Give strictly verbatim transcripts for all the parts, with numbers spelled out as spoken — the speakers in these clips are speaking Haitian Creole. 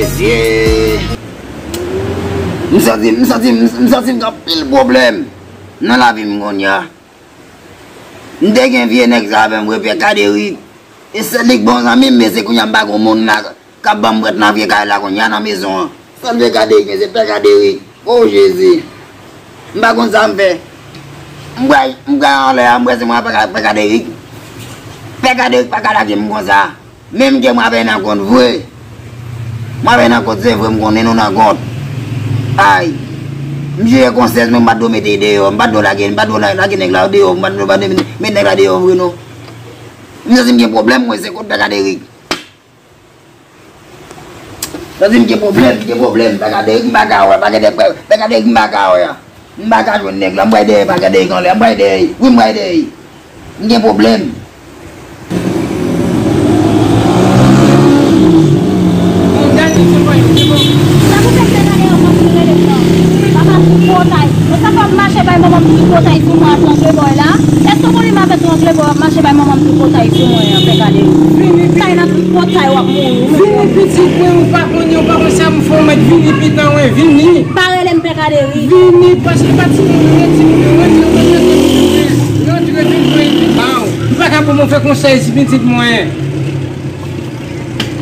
Mesye, m santi, m santi, m santi m gen anpil pwoblèm nan lavi m kounye a. M te gen vye nèg sa avè m, vre Pè Kaderik. E sèl li k bon zanmi m, men se kounye a m pa gen moun la k ap ban m rant nan vye kay la kounye a nan mezon an. Sèl Pè Kaderik, men se Pè Kaderik. O Jezi. M pa konn sa m fè. M pral, m pral anlè a, m pral se mwen Pè Ka-, Pè Kaderik. Pè Kaderik pa ka lage m konsa. Menm ke m avè nan kont vre. M avè nan kont, se vre, m konnen nou nan kont. Ay. M jije konsèy mwen, m pa t dwe mete l deyò, m pa t dwe lage, m pa t dwe la-, lage nèg la deyò, m pa t dwe, pa t dwe met nèg la deyò vre non. M santi m gen pwoblèm, mwen, se kont Pè Kaderik. Santi m gen pwoblèm, m gen pwoblèm, Pè Kaderik, m pa ka wè, pa gen de, Pè Kaderik, m pa ka wè. M pa ka jwenn nèg la, m pral dèyè Pè Kaderik anlè, m pral dèyè, wi, m pral dèyè. M gen pwoblèm. Sa pou fè Pè Kaderik ap rele m nan. Papa tripotay. Men sa fè w ap mache bay manman m tripotay sou mwen ak Trangle Boy la? Èske w konnen m avèk Trangle Boy w ap mache bay manman m tripotay sou mwen an, Pè Kaderik? Vini, vini. Kay nan tripotay w ap mouri. Vini pitit mwen, ou pa konnen, ou pa konn sa m fè w, mèt vini pitan mwen, vini. Pa rele m Pè Kaderik. Vini, paske pa ti moun, yon ti moun, yon ti moun, yon ti moun, yon ti moun, yon ti moun, m pa ka pou mwen fè konsèy si pitit mwen.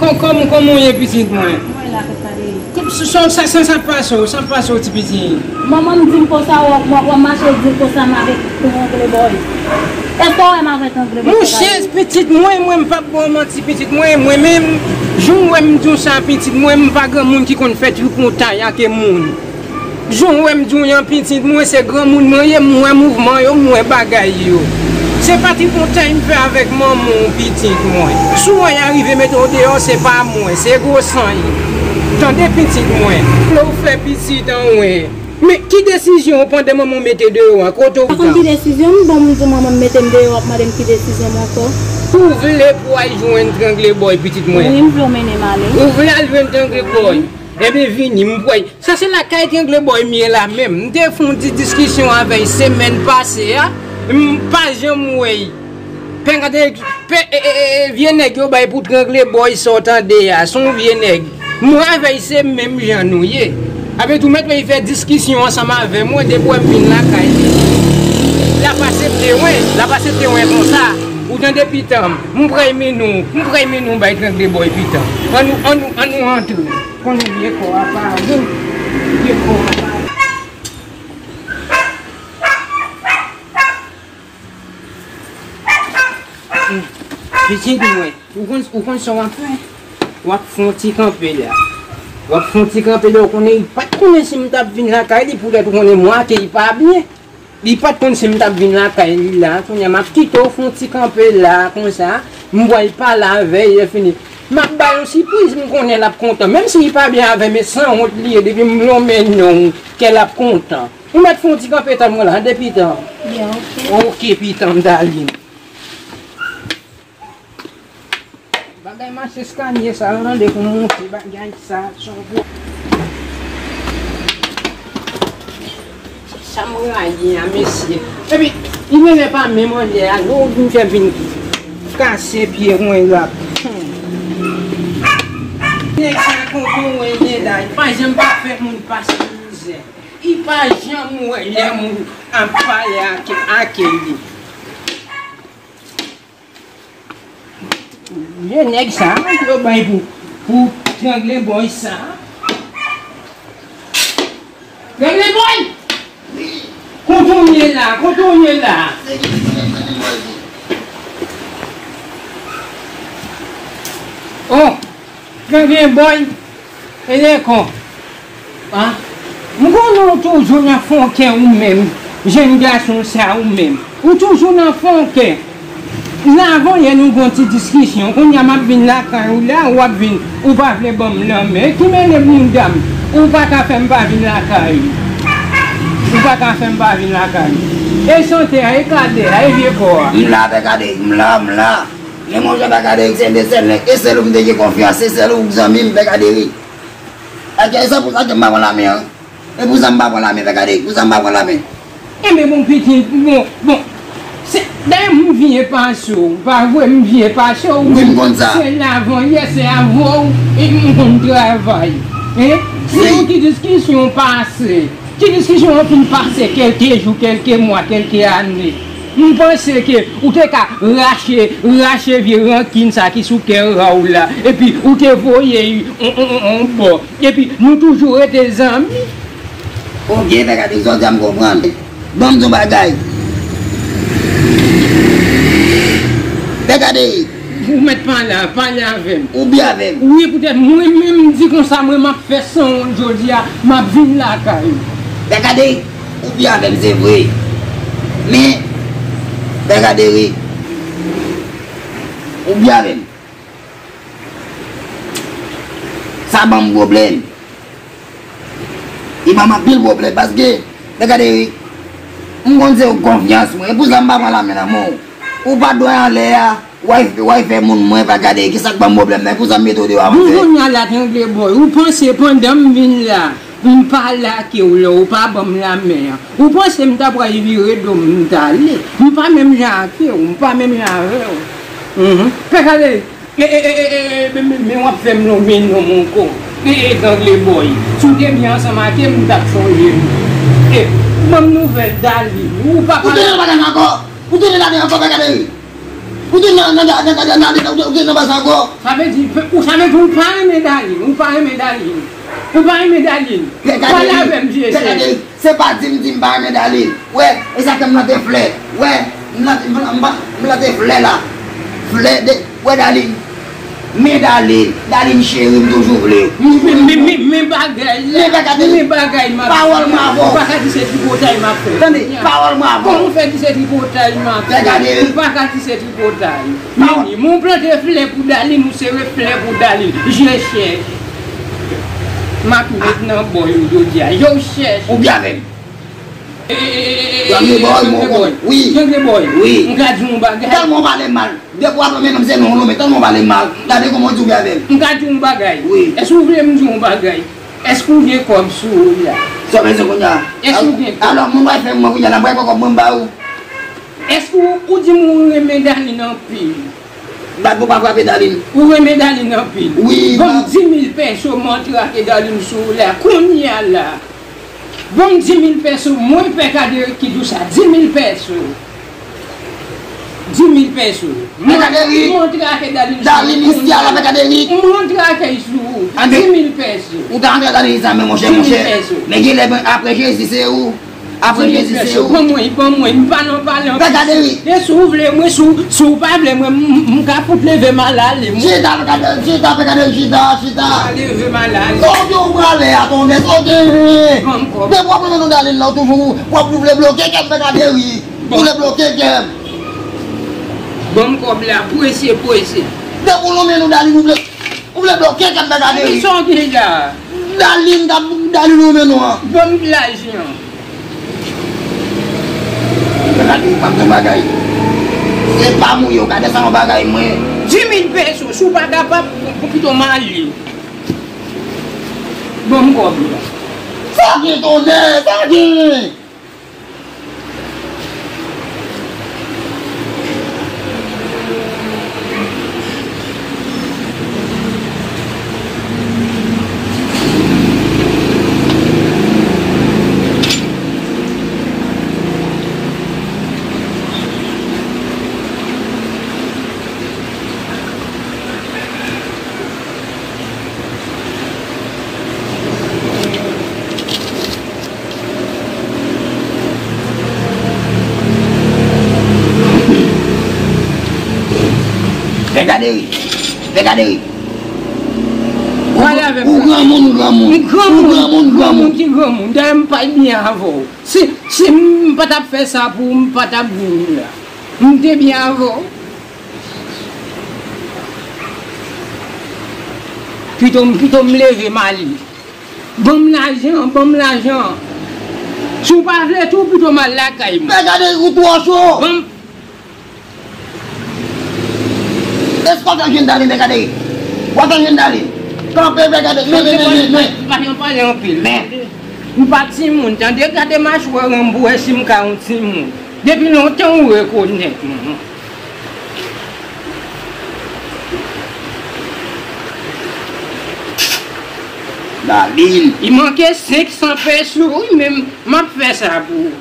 Kòkò m, kòman w ye pitit mwen? Mwen la, Pè Kaderik. Kòm sa, sa, sa, sa pase w, sa pase w ti pitit? Manman m di m konsa, w ap, w ap, w ap mache di m konsa m avèk Trangle Boy. Èske w wè m avèk Trangle Boy, Pè Kaderik? Monchè, pitit mwen, mwen m p ap ba w manti, pitit mwen, mwen menm, jan w wè m di w sa, pitit mwen, m pa granmoun ki konn fè tripotay ak moun. Jan w wè m di w an, pitit mwen, se granmoun mwen ye, m wè mouvman yo, m wè bagay yo. Se pa tripotay m fè avèk manman w, pitit mwen. Si w wè y a rive mete w deyò, se pa mwen, se gwo san yo. Tande, pitit mwen. Lè w fè pitit an, wè. Men ki desizyon w pran pandan manman w mete w deyò a? Kote w pran? Pa konn ki desizyon m pran, m di w manman m mete m deyò, w ap mande m ki desizyon m ankò. Ou vle pou w al jwenn Trangle Boy, pitit mwen? Wi, m vle w mennen m ale. Ou vle al jwenn Trangle Boy? Ebyen, vini, m pral. Sa se lakay Trangle Boy m ye la menm. M te fè yon ti diskisyon avè l semèn pase a. M pa janm wè l. Pè gade, pè, e, e, e, e, vye nèg yo bay pou Trangle Boy sa w tande a. Se yon vye nèg. Mwen avè l se menm jan nou ye. Apre tou, mèt wè l fè diskisyon ansanm avè mwen depi w wè m vin lakay li. L ap aksepte mwen, l ap aksepte mwen konsa. Ou tande pitan m? M pral mennen w, m pral mennen w bay Trangle Boy pitan. Ann nou, ann nou, ann nou antre. Konnen vye kò a pa bon. Vye kò a pa bon. Hmm. Pitit mwen, ou konn, ou konn sa w ap fè? W ap fè yon ti kanpe la. W ap fè yon ti kanpe la, ou konnen li pa t konnen si m t ap vin lakay li, poutèt ou konnen mwen ak li pa byen. Li pa t konn si m t ap vin lakay li la. Kounye a m ap kite w fè yon ti kanpe la, konsa. M pral pale avè l, lè fini. M ap ba l yon sipriz, m konnen l ap kontan. Menm si li pa byen avè m, e sanwont li ye, depi m lonmen non w, kè l ap kontan. Ou mèt fè yon ti kanpe tann mwen la, tande pitan. Byen, oke. Oke, pitan m, darling. Bagay mache eskanye sa, yo tande pou monte bagay sa, son gwo. Sa m rayi a, mesye. Epi, li genlè pa menm anlè a, non, ou vin fè vin kase pye mwen la. Hmm. Nèg sa konprann wè l gen la, li pa janm pa fè moun pase mizè. Li pa janm wè lè moun ap pale ak, ak li. Vye nèg sa, yo bay pou, pou Trangle Boy sa. Trangle Boy! Kote w ye la? Kote w ye la? Oh! Trangle Boy! E lekò. Ah, m konnen w toujou nan fon kè ou menm, jenn gason sa ou menm. Ou toujou nan fon kè. Lavan yè nou gon ti diskisyon. Kounye a m ap vin lakay ou la, w ap vin, ou pa vle ban m lanmen. Ki mennen mouda m? Ou pa ka fè m pa vin lakay ou. Ou pa ka fè m pa vin lakay ou. E chante a, e kade a, e vye kò a. M la, Pè Kaderik, m la, m la. Men monchè, Pè Kaderik se de sèl nèg, e sèl ou m te gen konfyans, se sèl ou k zanmi m, Pè Kaderik. Ak, e sa pou sa ke m pa pran lame an. E pou sa m pa pran lame, Pè Kaderik, pou sa m pa pran lame. Enben bon, pitit, bon, bon, se, Dayè, m vye pase w, pa vre? M vye pase w. Wi, m konn sa. Se lavanyè, se avè w, e m konn travay. Hein? Se yon ti diskisyon pase. Ti diskisyon an fin pase kèlke jou, kèlke mwa, kèlke ane. M panse ke ou te ka rache, rache vye rankin sa ki sou kè a w la, epi ou te voye l on, on, on, on bò. Epi nou toujou rete zanmi. Ok, Pè Kaderi, sa w di a m konprann. Ban m di w bagay. Pè Kaderi. Ou mèt pale, pale avè m. Ou byen avè m. Wi, poutèt mwen menm, m di konsa, mwen m ap fè sanwont jodi a, m ap vin lakay ou. Pè Kaderi, ou byen avè m, se vre. Men, Pè Kaderi, ou byen avè m. Sa ban m pwoblèm. Li ban m anpil pwoblèm paske, men gade, wi, m konn se yon konfyans mwen. E pou sa m pa pran lanmen nan men w. Ou pa dwe anlè a, w al, w al fè moun mwen pa gade ki sa k ban m pwoblèm nan. E pou sa m mete w deyò a, manzè. Bon, kounye a la, trangle bòy. Ou panse pandan m vin la, m pa lake w lè w pa ban m lanmen an? Ou panse m ta pral vire do m, m t ale? M pa menm jan ake w, m pa menm jan avè w. Mhm. Pè Kaderi, e, e, e, e, e, men, men, men w ap fè m lonmen non m ankò. E, e, trangle bòy. Si w te byen ansanm ake m, m t ap sonje w. E, ban m nouvèl Darline. Ou pa pale. Ou tounen nan bagay sa ankò? Ou tounen ladan ankò, Pè Kaderi? Ou tounen nan, nan, nan, nan, nan, nan, ou tounen nan bagay sa ankò? Sa vle di, ou, sa vle di ou pa renmen Darline, ou pa renmen Darline. Ou pa renmen Darline. Pale avè m, vye chèch. Se pa di m di m pa renmen Darline. Wè, e sa fè m plante flè. Wè, m plante, m plante, m plante flè la. Flè de, wè Darline. Men Darline, Darline cheri, m toujou vle w. Men, men, men, men bagay la. Men bagay la. Men bagay m ap di. Pawòl mwen avè w. Ou pa ka di se tripotay m ap fè. Tande, pawòl mwen avè w. Kòman w fè di se tripotay m ap fè? Ou pa ka di se tripotay. Men, men w plante flè pou Darline, ou sere flè pou Darline. Je chèch. M ap met nan bòy ou jodi a. Yo chèch. Ou byen avè m. Jangle bòy, mwen konnen. Wi. Jangle bòy. Wi. M ka di w yon bagay. Tèlman w pale mal. Depi w ap lonmen non m, se non w lonmen. Tèlman w pale mal. Gade kòman w di w byen avè m. M ka di w yon bagay. Wi. Èske w vle m di w yon bagay? Èske w gen kòb sou ou la? Sa w bezwen kounye a? Èske w gen kòb? Alò, moun w al fè mwen kounye a la, m pral pran kòb mwen m ba ou. Èske w, ou di m ou renmen Darline anpil? Bat pou pa frape Darline. Ou renmen Darline anpil. Wi. Ban m di mil pèso, m antre ake Darline sou ou la. Kounye a la. Ban m di mil pèso, mwen Pè Kaderi ki di w sa, di mil pèso. Di mil pèso. Pè Kaderi. M antre ake Darline sou ou. Darline isi a la, Pè Kaderi. M antre ake l sou ou. Di mil pèso. Ou ta antre Darline isi a, men monchè, monchè. Di mil pèso. Men genlè, men apre Jezi, se ou. Apre Jezi, se ou. Ban mwen, ban mwen, m pa nan pale anpil. Pè Kaderi. E si w vle mwen, si w, si w pa vle mwen, m, m, m ka fout leve m al ale, mwen. Chita, Pè Kaderi, chita, Pè Kaderi, chita, chita. M ka leve m al ale. Sa w gen w prale a, tonnè, sa w gen? Ban m kòb. Depi w ap lonmen non Darline la, w toujou, w ap, ou vle bloke kè m, Pè Kaderi. Ou vle bloke kè m. Ban m kòb la, prese, prese. Depi w lonmen non Darline, ou vle Ou vle bloke kè m, Pè Kaderi? Sa w gen la? Darline, Darline ou men non an. Ban m lajan. Pè Kaderi, m ap di yon bagay. Se pa mouye, w ka desann yon bagay, mwen. Di mil pèso, si w pa kapab, bon, pito m ale. Ban m kòb la. Sa gen, tonnè, sa gen. Pè Kaderi, Pè Kaderi. Pale avè m. Ou granmoun, ou granmoun. M granmoun, ou granmoun, ou granmoun. Granmoun ki granmoun. Dayè m pa t byen avè w. Si, si m pa t ap fè sa pou ou, m pa t ap vin la. M te byen avè w. Pito m, pito m leve m ale. Ban m lajan, ban m lajan. Si w pa vle tou, pito m al lakay mwen. Pè Kaderi, ou twò cho. Ban m. Èske w ap al jwenn Darline, Pè Kaderi? W ap al jwenn Darline? Kanpe, Pè Kaderi. Men, men, men, men, men. Pa janm pale anpil. Men. M pa timoun, tande, gade machwè Ranbo, wè si m ka yon timoun. Depi lontan ou rekonèt mwen. Dalin. Li manke senk san peso, wi, men m ap fè sa pou ou.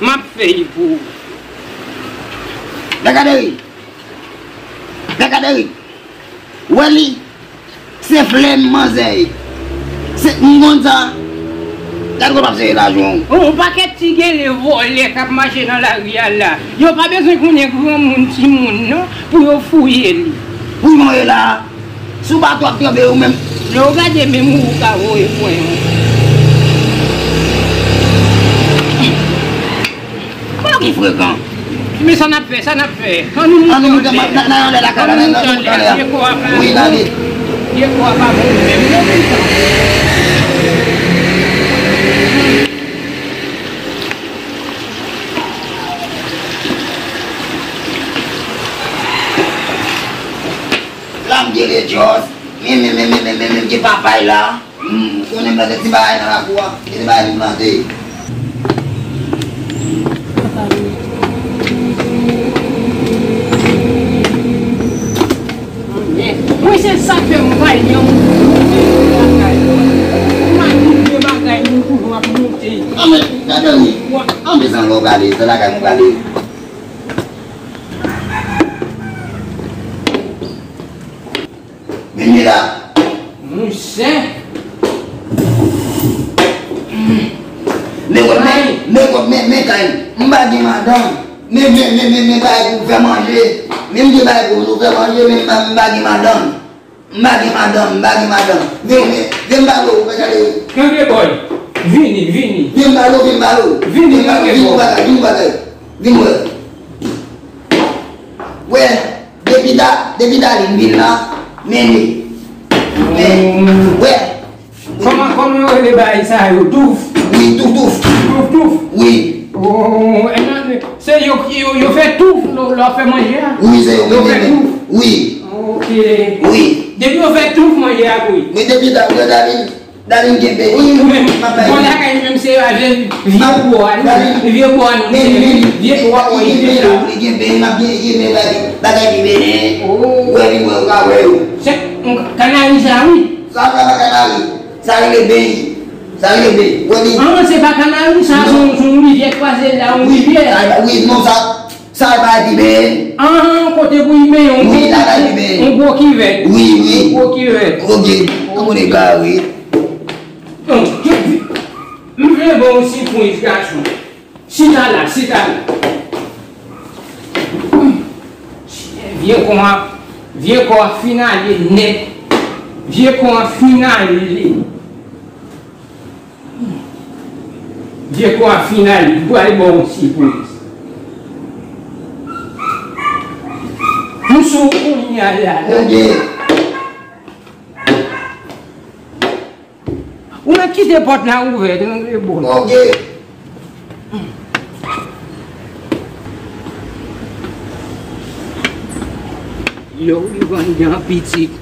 M ap fè l pou ou. Bèk Aderi. Bèk Aderi. Ou wè li? Se flèm manzè ye. Se, m konn sa. Gad kote w ap sere lajan w. Yon pakèt ti gele vòlè k ap mache nan lari a la. Yo pa bezwen konnen granmoun, timoun, non, pou yo fouye li. Pou yon e la. Si w pa twò ap tranpe ou menm. Lè w gade menm ou ka voye pwen an. Bon, ki frekan. Men sa n ap fè, sa n ap fè. Ann nou moute anlè. Ann nou moute anlè lakay la, ann nou moute anlè. Vye kò a pa bon. Wi, n ale. Vye kò a pa bon menm non. La m gen le jòs. Men, men, men, men, men, men, men, gen papay la. Hmm, konnen m plante ti bagay nan lakou a. Gen ti bagay m plante. Mwen se sa k fè m pa yon bagay. Mwen tout de bagay nou toujou ap monte. Anmè, gade wi. Anmè san lò prale, san lakay mwen prale. Men li la. Monchè. Men, men, men, men, men, kay, m pa gen madanm. Men, men, men, men, men, bagay pou fè manje. Men m gen bagay pou fè manje, men m pa, m pa gen madanm. M pa gen madanm, m pa gen madanm. Men, men, vin m pale w, fè gade. Kanpe bòy. Vini, vini. Vin m pale w, vin m pale w. Vini, kanpe bòy. Vin m bagay, vin m bagay. Vin wè. Wè. Depi Da-, depi Dalin vin la, men li. Men, wè. Kòman, kòman yo rele bagay sa yo? Touf? Wi, touf, touf. Touf, touf? Wi. Oh, e nan, se yo, yo, yo fè touf lè, lè w ap fè manje a? Wi, se yo menm, yo fè touf? Wi. Ok. Wi. Depi yo fè touf, manje a bouyi. Men depi Da-, Dalin, Dalin gen beny. Wi, ou menm. Bon, lakay menm se vye bwa, vye bwa nou, vye bwa, wi. Li gen beny, li gen beny, bagay, bagay ki beny. Oh. Wè, vin wè, ou ka wè yo. Se, kanari sa, wi. Sa, sa pa kanari. Sa rele beny. Sa rele beny. Wè, li. Ah, se pa kanari, sa, se yon, se yon rivyè k pase la, yon rivyè. Wi, non, sa. Sa e pa epi ben. Ah, kote pou li ben, yon gwo kiven. Wi, la, la, epi ben. Yon gwo kiven. Wi, wi. Yon gwo kiven. Ok. Kòman e ka, wi? Bon, m vle ba w yon sipriz, gason. Chita la, chita la. Vye kò a, vye kò a fin ale nèt. Vye kò a fin ale. Vye kò a fin ale, m pral ba w yon sipriz. M sou kounye a la. Ok. Ou mèt kite pòt la ouvè, trangle bò. Ok. Lè w rive anndan pitit,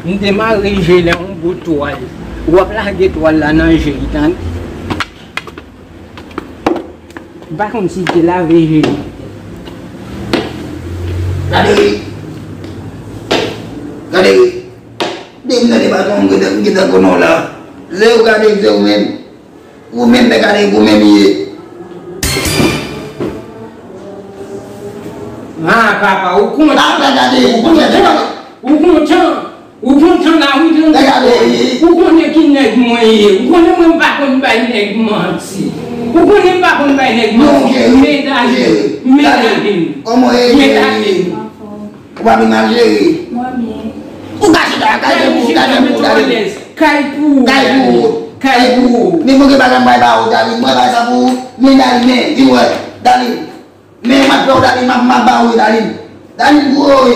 m te mare je la yon bout twal. W ap lage twal la nan je, tande. M pa konn si l te lave je li. Gade wi. Gade wi. Depi nan depatman m gentan, m gentan konnen w la. Lè yo gade se ou menm. Ou menm, men gade, ou menm ye. Ah, papa, ou kontan. Papa, gade, ou kontan. Ou kontan. Ou kontan la, wi, tande. Ou konnen ki nèg mwen ye. Ou konnen mwen pa konn bay nèg manti. Ou konnen m pa konn bay nèg manti. Men Dalin, men Dalin, men Dalin. Ou pa vin mal jere. Ou ka chita, kay pou ou, kay pou ou, Dalin. Kay pou ou. Kay pou ou. Kay pou ou. Men mwen gen bagay mwen bay ba ou, Dalin. Mwen bay sa pou ou. Men Dalin, men, vin wè. Dalin. Men m ap fè w, Dalin, m ap, m ap ba ou, Dalin. Dalin, gwo, wi.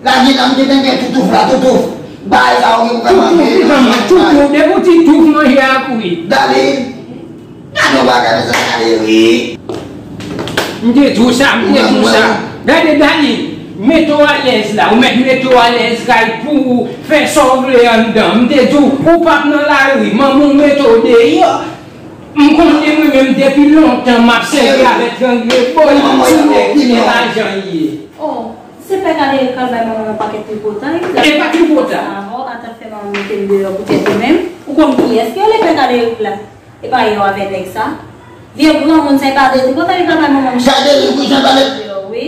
La gen nan m te tande toutouf la, toutouf. Bay sa ou gen pou fè manje. Toutouf, toutouf, depi w ti touf manje a kouri. Dalin. Gade yon bagay, mesye, gade, wi. M te di w sa, m te di w sa. Gade, Dalin, mete w alèz la, ou mèt mete w alèz kay pou ou, fè sa w vle anndan. M te di w, ou p ap nan lari, manman w mete w deyò. M konnen mwen menm depi lontan m ap sèvi avèk André Boy, ti nèg ki gen lajan li ye. Oh, se pè Kaderik k al bay manman yon pakèt tripotay. E pa tripotay. Avan, atan l fè manman mete m deyò poutèt ou menm. Ou konn kiyès ki rele pè Kaderik la? E pa yo avè nèg sa. Vye granmoun sa e pa de tripotay li pral bay manman m. Kaderik, wi, jan pale. Wi.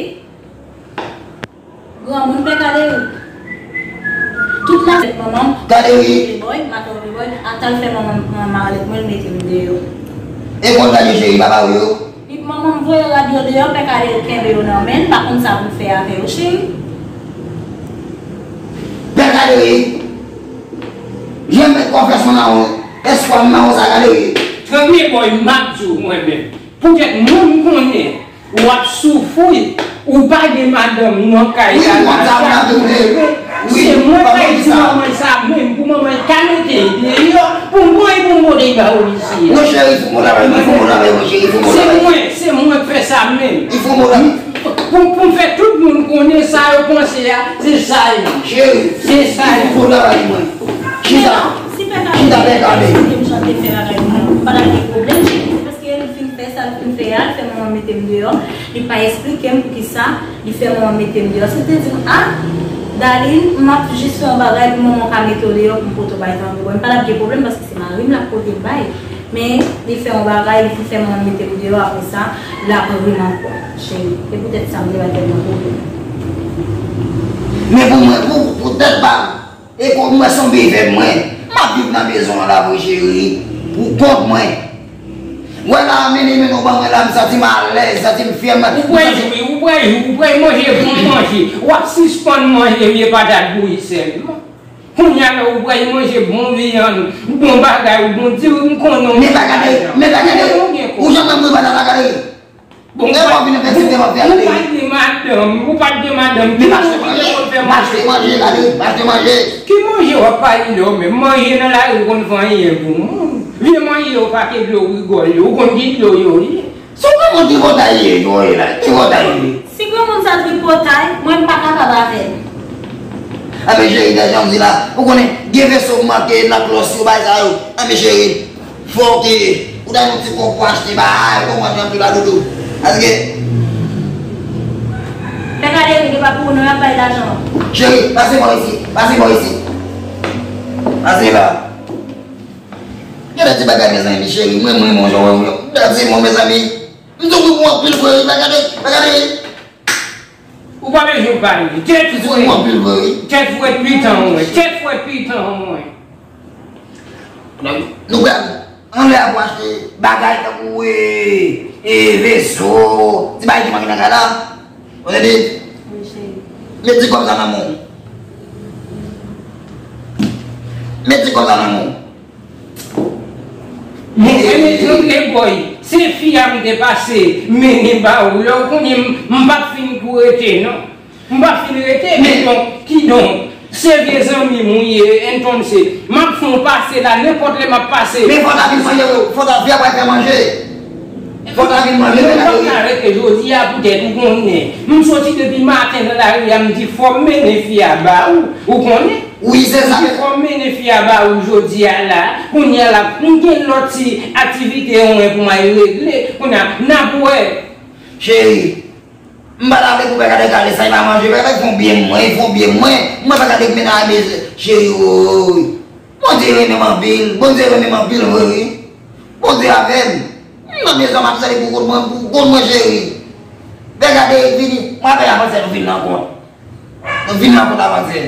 Granmoun pè Kaderik. Tout la tèt manman m. Kaderik. Playboy, maton playboy, atan l fè manman m pran malèt mwen, l mete m deyò. E konn rad yo cheri, papa w yo? Li manman m voye rad yo deyò, pè Kaderik kenbe yo nan men l, pa konn sa pou l fè avè yo, cheri. Pè Kaderik, jan m met konfyans mwen nan ou, espwa m nan ou sa, Kaderik. Tranble boy, m ap di w mwen menm. Poutèt mwen m konnen w ap soufri, ou pa gen madanm nan kay la, wi, m konn sa, m ap di w vre. Wi, se mwen k ap di manman sa menm, pou manman ka mete l deyò, pou mwen, pou m pote l ba w isi a. Non, cheri, fè bon travay, fè bon travay, mon cheri, fè bon travay. Se mwen, se mwen k fè sa menm. Pou, pou m fè tout moun konnen sa yo panse a, se sa l ye. Cheri, se sa l ye. Fè bon travay, mwen. Chita, chita, pè Kaderik. Chita, pè Kaderik. Chita, pè Kaderik. Paske l fin fè sa l fin fè a, l fè manman mete m deyò. Li pa eksplike m poukisa li fè manman mete m deyò. Si l te di m, a, Darline, m ap jis fè yon bagay pou manman w ka mete w deyò pou m pote w bay tanpri. Bon, m pa t ap gen pwoblèm paske se mari m l ap pote l bay. Men, li fè yon bagay, li fin fè manman mete m deyò, apre sa, l ap ri m ankò, cheri. E poutèt sa, m te pa tèlman pwoblèm. Men pou mwen, pou, pou tèt pa m, E kon mwen se yon bevè mwen, m ap viv nan mezon an la vre cheri, pou kont mwen. Wè la, mennen, mennen w ban mwen la, m santi m alèz, santi m fyè, m santi. Ou pral jwi, ou pral jwi, ou pral manje bon manje, w ap sispann manje vye patat bouyi sèlman. Kounye a la, ou pral manje bon vyann, bon bagay, bon diri, m konnen w. Men pa gade, men pa gade, ou janm wè m bouyi patat la gade. Bon, ou pa t gen madanm, ou pa t gen madanm, ki manje, manje, manje, manje. Ki manje w ap pale la w menm? Manje nan lari konn fè anyen pou moun. Vye manje yo pa ke dlo rigòl yo, ou konn ki dlo yo ye? Se yon granmoun tripotay ye, yo ye la, tripotay ye. Si granmoun sa tripotay, mwen m pa kapab avè l. Anben cheri, gade jan m di la, ou konnen, gen veso manke, nan klòs yo, bagay sa yo. Anben cheri, fò ke ou ta yon ti konkou achte bagay, ou konprann jan m di la doudou. Paske. Pè Kaderik, e pa pou ou non y ap bay lajan. Cheri, pase bò isi, pase bò isi. Pase la. Gade ti bagay, mezanmi, cheri, mwen, mwen, mwen, jan w wè m yo. Gade ti moun, mezanmi. M soufri pou anpil vre wi, pa gade, pa gade. Ou pa bezwen pale. Tèt frèt. M soufri pou anpil vre wi. Tèt frèt pitan mwen. Tèt frèt pitan mwen. Nou pral anlè a pou achte bagay tankou e, e veso, ti bagay ki manke nan kay la. Ou tande? Wi, cheri. Met ti kòb sa nan men w. Met ti kòb sa nan men w. Mwen, mwen tranble boy, se fi a m te pase mennen ba ou. Lè w konnen m, m p ap fin pou rete, non. M p ap fin rete, men donk, kidonk, se vye zanmi m ou ye, entonse, m ap fè w pase la, nenpòt lè m ap pase. Men fò ta vin manje, fò ta vin apre fè manje. Fò ta vin manje, men gade. Ou pa ka rete jodi a poutèt ou konnen. M soti depi maten nan lari a, m di fò m mennen fi a ba ou, ou konnen. Wi, se sa. Fò m mennen fi a ba ou jodi a la. Kounye a la, m gen lòt ti aktivite mwen pou m al regle. Kounye a, n ap wè. Cheri, m pa ta vle pou pè Kaderik ale san li pa manje. Pè Kaderik fè yon byen mwen, fè yon byen mwen. Mwen pè Kaderik mennen a mezon. Cheri, woy. Bondye renmen m anpil. Bondye renmen m anpil, vre, wi. Bondye avè m. M nan mezon, m ap sèvi pou kont mwen, pou kont mwen, cheri. Pè Kaderik vini. Mwen avè l avanse nou vin nan kont. Nou vin nan kont avanse.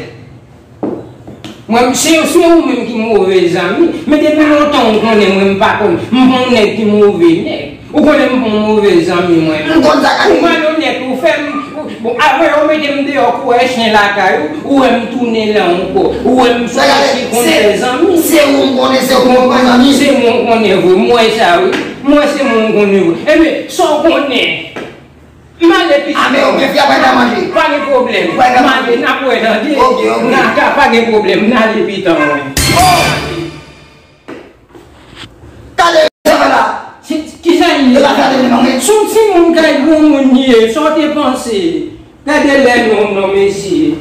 Mwen, se, se ou menm ki move zanmi. Men depi lontan ou konnen mwen, m pa konn. M pa yon nèg ki move nèg. Ou konnen m pa yon move zanmi mwen. M konn sa k ale. Ou malonèt, ou fè m, ou, bon, apre yo mete m deyò kouri chen lakay ou, ou wè m tounen la ankò. Ou wè m soti konn fè zanmi. Se ou m konnen, se ou m konnen zanmi. Se mwen ou konnen vre, m wè sa wi. M wè se mwen ou konnen vre. Ebyen, sa w konnen? M ale pitit. A, men ok, fi a pa gen manje. Pa gen pwoblèm. M ale, n ap wè tande. Ok, ok. N a ka, pa gen pwoblèm, n ale pitan mwen. Oh! Gade sa fè la. Kisa li ye? Se pa gade li non, men. Se yon timoun kay granmoun li ye, sa w te panse? Gade lè non, non, mesye.